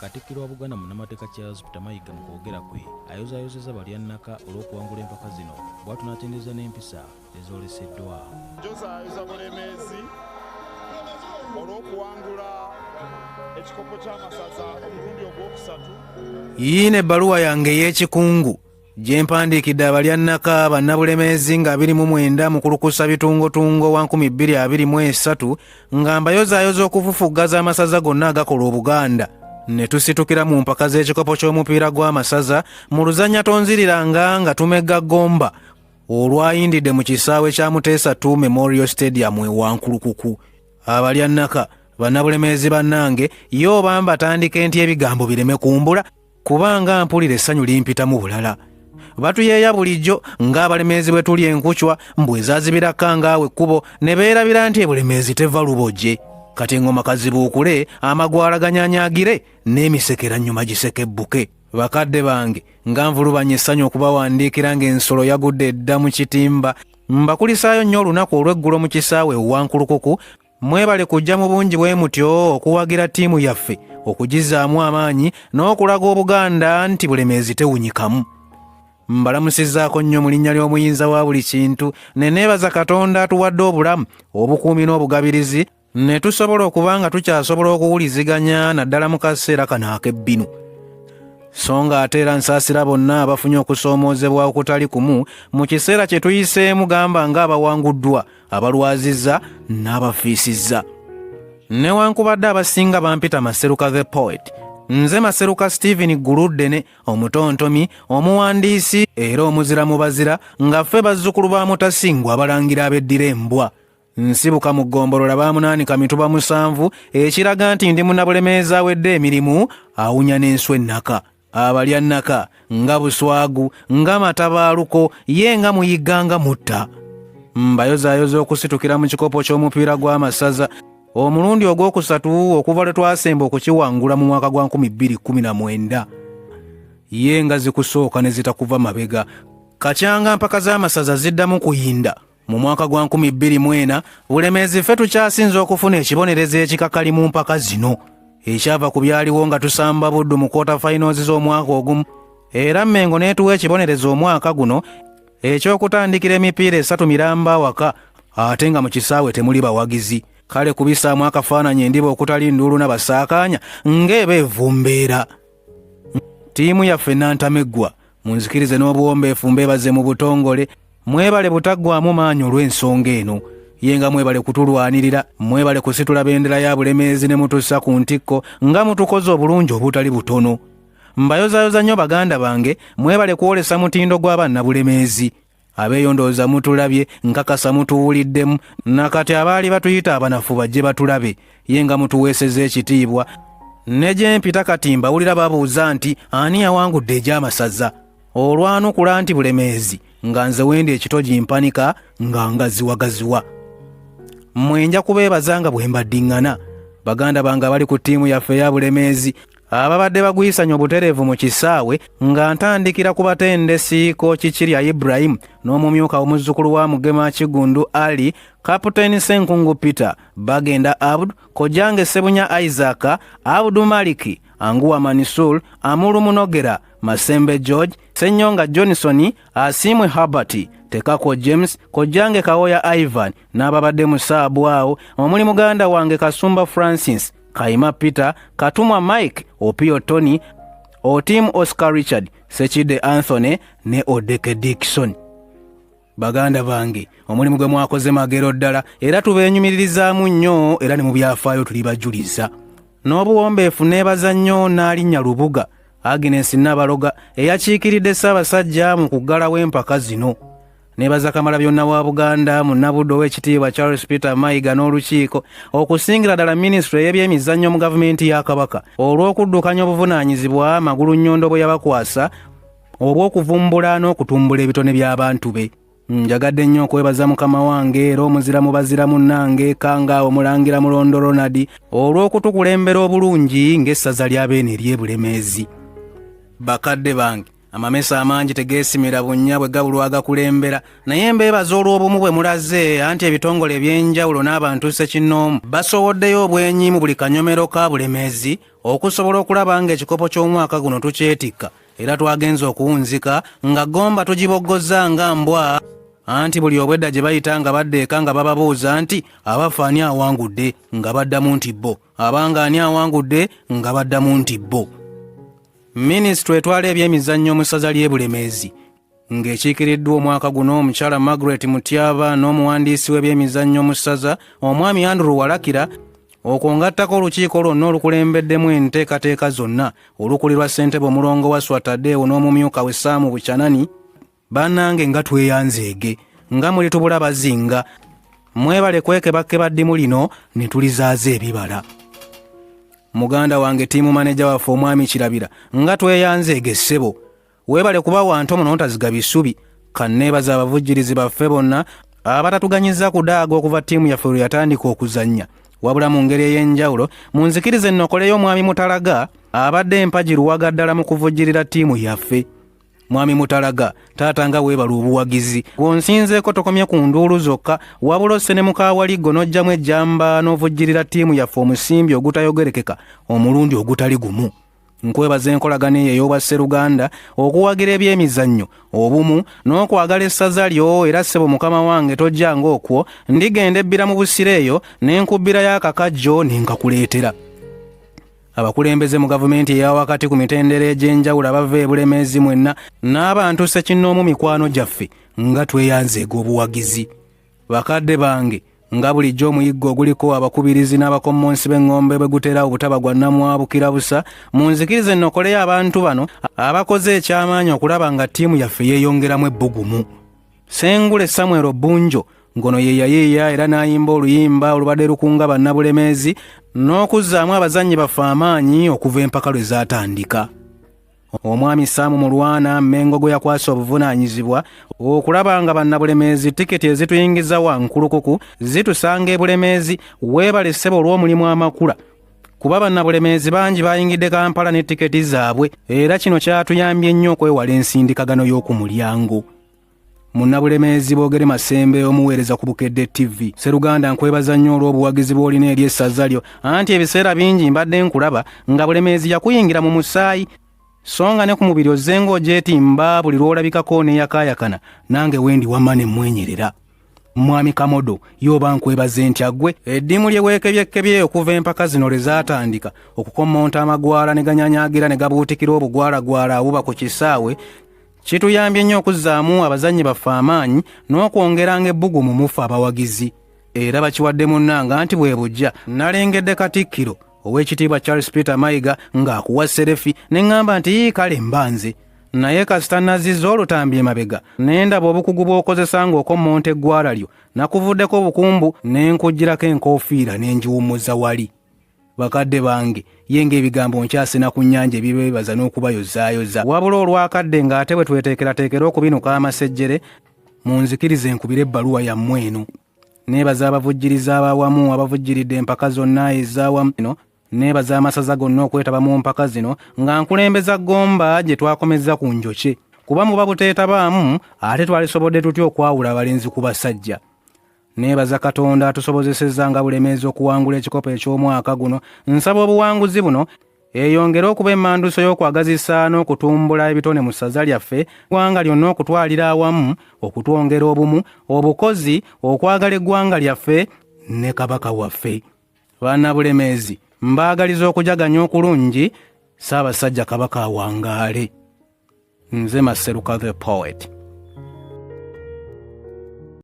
Katikkiro wa Buganda Munnamateeka Charles Peter Mayiga mu kwogera kwe ayozaayozezza Balyannaka olw'okuwangula empaka zino bw'atyo n'atendereza n'empisa ezooleseddwa. Njozaayoza Bulemeezi olw'okuwangula ekikopo ky'amasaza omulundi ogwokusatu. Yiino ebbaluwa yange ey'ekikungu gye mpandiikidde Abalyannaka Bannabulemeezi nga 29 Mukulukusa Bitungotungo wa 2023, nga mbayozaayoza okufufuggaza amasaza gonna agakola Obuganda ne tusitukira mu mpaka z'ekikopo ky'omupiira gw'amasaza mu luzannya tonziriranga nga tumegga Gomba olwayindidde mu kisaawe kya Muteesa II Memorial Stadium e Wankulukuku. Abalyannaka Bannabulemeezi bannange, ye oba mbatandike nti ebigambo bireme kumbula, kubanga mpulira essanyu limpitamu bulala. Batuyeeya bulijjo ng'Abalemeezi bwe tuli enkucwa, mbu ezaazibirako ngaawe ekkubo, ne beerabira nti Ebulemeezi teva lubojje. Kati eŋŋoma kazibuukule, amagwala ganyanyagire, n'emisekera nnyuma gisekebbuke. Bakadde bange, nga nvulubanya essanyu okubawandiikira ng'ensolo yagudde edda mu kitimba, mbakulisaayo nnyo olunaku olw'eggulo mu kisaawe Ewankulukuku. Mwebale kujja mu bungi bwe mutyo okuwagira ttiimu yaffe, okugizaamu amaanyi n'okulaga Obuganda nti Bulemeezi tewunyikamu. Mbalamusizzaako nnyo mu linnya ly'Omuyinza wa buli kintu, ne neebaza Katonda atuwadde obulamu, obukuumi n'obugabirizi ne tusobola okuba nga tukyasobola okuwuliziganya, naddala mu kaseera kano ak'ebbinu. So nga ate era nsaasira bonna abafunye okusoomoozebwa okutali kumu mu kiseera kye tuyiseemu, gamba ng'abawanguddwa, abalwazizza n'abafiisizza. Newankubadde abasinga bampita Maseruka the Poet, nze Maseruka Stephen Guluddene, omutontomi, omuwandiisi era omuzira mu bazira, nga ffe bazzukulu ba Mutasingwa, abalangira abeddira embwa. Nsibuka mu ggombolola Baamunaanika Mituba 7, ekiraga nti ndi Munnabulemeezi awedde emirimu, awunya n'enswa ennaka. Abalyannaka, nga buswagu nga matabaaluko, ye nga muyigga nga mutta. Mbayozaayoza okusitukira mu kikopo ky'omupiira gw'amasaza omulundi ogwokusatu okuva lwe twasemba okukiwangula mu mwaka gwa 2019. Ye nga zikusooka ne zitakuva mabega, kacyanga mpaka z'amasaza ziddamu kuyinda mu mwaka gwa 2004, Bulemeezi ffe tukyasinze okufuna ekibonerezo ekikakali mu mpaka zino, ekyava ku byaliwo nga tusamba Buddu mu quarter finals z'omwaka ogumu, era Mmengo n'etuwa ekibonerezo omwaka guno eky'okutandikira emipiira esatu miramba awaka, ate nga mu kisaawe temuli bawagizi. Kale kubisaamu akafaananyi endiba okutali nduulu nabasaakaanya ng'eba evumbeera. Ttiimu yaffe Nantameggwa, munzikirize n'obuwombeefu mbeebaze mu butongole. Mwebale butaggwamu maanyi olw'ensonga eno. Ye nga mwebale kutulwanirira, mwebale kusitula bendera ya Bulemeezi ne mutussa ku ntikko, nga mutukoze obulungi obutali butono. Mbayozayoza nnyo baganda bange, mwebale kwolesa mutindo gw'Abannabulemeezi. Abeeyo ndowooza mutulabye, nkakasa mutuwuliddemu. Nakati abaali batuyita abanafu bajje batulabe. Ye nga mutuweesezza ekitiibwa. Ne gye mpita kati mbawulira babuuza nti ani yawangudde egy'amasaza? Olwanukula nti Bulemeezi, nga nze wendi ekitogi mpanika nga ngaziwagaziwa. Mmwe nja kubeebaza nga bwe mbaddiŋŋana. Baganda bange abali ku ttiimu yaffe eya Bulemeezi ababadde bagwisanya obutereevu mu kisaawe, nga ntandikira ku batendesi Kooki Kirya Ibrahim n'omumyuka omuzzukulu wa Mugema Kigundu Ali, Kaputeni Senkungu Peter, Bagenda Abdu, Kojange Sebunya Isaac, Abdu Maliki, Anguwa Manisul, Amulu Munogera, Masembe George, Senyonga Johnson, Asiimwe Herbert, Tekako James, Kojange Kawoya Ivan n'ababadde mu saabu awo omuli muganda wange Kasumba Francis, Kaima Peter, Katumwa Mike, Opio Tony, Otim Oscar Richard, Sekide Anthony ne Odeke Dickson. Baganda bange, omulimu gwe mwakoze magero ddala, era tubeenyumiririzaamu nnyo, era ne mu byafaayo tuli bajuliza. N'obuwombeefu neebaza nnyo Naalinnya Lubuga Agnes Nabaloga eyakiikiridde Ssaabasajja mu kuggalawo empaka zino. Nebaza Kamalabyonna wa Buganda Munnabuddu Ow'ekitiibwa Charles Peter Mayiga n'olukiiko, okusingira ddala minisitule ey'ebyemizannyo mu gavumenti ya Kabaka, olw'okuddukanya obuvunaanyizibwa Magulunnyondo bwe yabakwasa obw'okuvumbula n'okutumbula ebitone by'abantu be. Njagadde nnyo okwebaza mukama wange era omuzira mu bazira munnange Kangaawo Mulangira Mulondo Ronald olw'okutukulembera obulungi ng'essaza lya Beene ery'e Bulemeezi. Bakadde bange, amamesa amangi tegeesimira bunnya bwe gabulwa agakulembera, naye mbeebaza olw'obumu bwe mulaze, anti ebitongole eby'enjawulo n'abantu ssekinnoomu basowoddeyo obwenyi mu buli kanyomero ka Bulemeezi. okusobola okulaba ng'ekikopo ky'omwaka guno tukyetikka era twagenze okuwunzika nga Gomba tugiboggozza nga mbwa anti buli obwedda gye bayita nga badda eka nga bababuuza nti abaffe ani awangudde nga baddamu nti bo abanga ani awangudde nga baddamu nti bo. Minisitule etwala ebyemizannyo mu ssaza ly'e Bulemeezi ng'ekiikiriddwa omwaka guno omukyala Margaret Mutyaba n'omuwandiisi w'ebyemizannyo mu ssaza omwami Andrew Walakira okwo ngattako olukiiko lwonna olukulembeddemu enteekateeka zonna olukulirwa ssentebe omulongo Wasswa Tadeo n'omumyuka we Sam Buchanani. Bannange nga tweyanzeege nga muli tubula bazinga mwebale kwekebakeba ddimu lino ne tulizaaza ebibala. Muganda wange ttiimu maneja waffe omwami Kirabira nga tweyanzeege ssebo weebale kuba wantomo n'otaziga bisubi. Kanneebaza abavujjirizi baffe bonna abatatuganyiza kudaaga okuva ttiimu yaffe lwe yatandika okuzannya. Wabula mu ngeri ey'enjawulo munzikirize nnokoleyo omwami Mutalaga abadde empagi luwaga ddala mu kuvujjirira ttiimu yaffe. Mwami Mutalaga taata nga weebala obuwagizi bw'onsinzeeko tokomye ku nduulu zokka wabula osse ne mukawaliggo n'oggyamu ejjamba n'ovujjirira ttiimu yaffe omusimbi ogutayogerekeka omulundi ogutali gumu. Nkwebaza enkolagana eyo ey'obwasseruganda, okuwagira ebyemizannyo, obumu n'okwagala essaza lyo era ssebo mukama wange tojja ng'okwo ndigenda ebbira mu Busiro eyo ne nkubbirayo akakajjo ne nkakuleetera. Abakulembeze mu gavumenti eya wakati ku mitendera egy'enjawulo abava e Bulemeezi mwenna n'abantu ssekinnoomu mikwano gyaffe nga tweyanzeega obuwagizi. Bakadde bange nga bulijjo omuyiggo oguliko abakubirizi n'abakommonsi b'eŋŋombe bwe gutera obutaba gwa nnamwabukira busa, munzikirize nnokoleyo abantu bano abakoze eky'amaanyi okulaba nga ttiimu yaffe yeeyongeramu ebbugumu. Ssengule Samuel Bbunjo ng'ono ye yayiiya era n'ayimba oluyimba olubadde lukunga Bannabulemeezi n'okuzzaamu abazannyi baffe amaanyi okuva empaka lwe zaatandika. Omwami Sam Mulwana Mmengo gwe yakwasa obuvunaanyizibwa okulaba nga Bannabulemeezi tiketi ezituyingiza wa nkulukuku zitusanga e Bulemeezi. Weebale ssebo olw'omulimu amakula kuba Bannabulemeezi bangi bayingidde Kampala ne tiketi zaabwe era kino kyatuyambye nnyo okwewala ensindikagano y'oku mulyango. Munnabulemeezi Boogere Masembe omuweereza ku Bukedde TV. Sseruganda nkwebaza nnyo olw'obuwagizi bw'olina eri essaza lyo anti ebiseera bingi mbadde nkulaba nga Bulemeezi yakuyingira mu musaayi so nga ne ku mubiri ozze ng'ogyetimba buli lw'olabikako neeyakaayakana nange wendi wamma ne mmwenyerera. Mwami Kamodo ye oba nkwebaze ntya ggwe eddimu lye weekebyekkebye okuva empaka zino lwe zaatandika okukommonta amagwala ne ganyanyagira ne gabuutikira obugwalagwala obuba ku kisaawe kituyambye nnyo okuzzaamu abazannyi baffe amaanyi n'okwongeranga ebbugumu mu ffe abawagizi. Era bakiwadde munnanga nti bwe bujja nalengedde Katikkiro Oweekitiibwa Charles Peter Mayiga ng'akuwa serefi ne ŋŋamba nti yii kale mba nze. Naye kasita nazizza olutambi emabega ne ndaba obukugu bw'okozesa ng'okommonta eggwala lyo nakuvuddeko obukumbu ne nkuggyirako enkoofiira ne ngiwummuza wali. Bakadde bange ye ng'ebigambo nkyasena ku nnyanja ebibeebaza n'okubayozaayoza wabula olw'akadde ng'ate bwe tweteekerateekera okubinuka amasejjere munzikirize nkubire ebbaluwa yammwe eno. Neebaza abavujjirizi ab'awamu abavujjiridde empaka zonna ez'awamu eno. Neebaza amasaza gonna okwetaba mu mpaka zino nga nkulembeza Gomba gye twakomezza ku njokye kuba muba buteetabaamu ate twalisobodde tutya okwawula abalenzi ku basajja. Neebaza Katonda atusobozesezza nga Bulemeezi okuwangula ekikopo eky'omwaka guno. Nsaba obuwanguzi buno eyongere okuba emmanduso y'okwagazisa n'okutumbula ebitone mu ssaza lyaffe ggwanga lyonna okutwalira awamu okutwongera obumu, obukozi, okwagala eggwanga lyaffe ne Kabaka waffe. Bannabulemeezi mbaagaliza okujaganya okulungi, Ssaabasajja Kabaka awangaale. Nze Maseruka the Poet.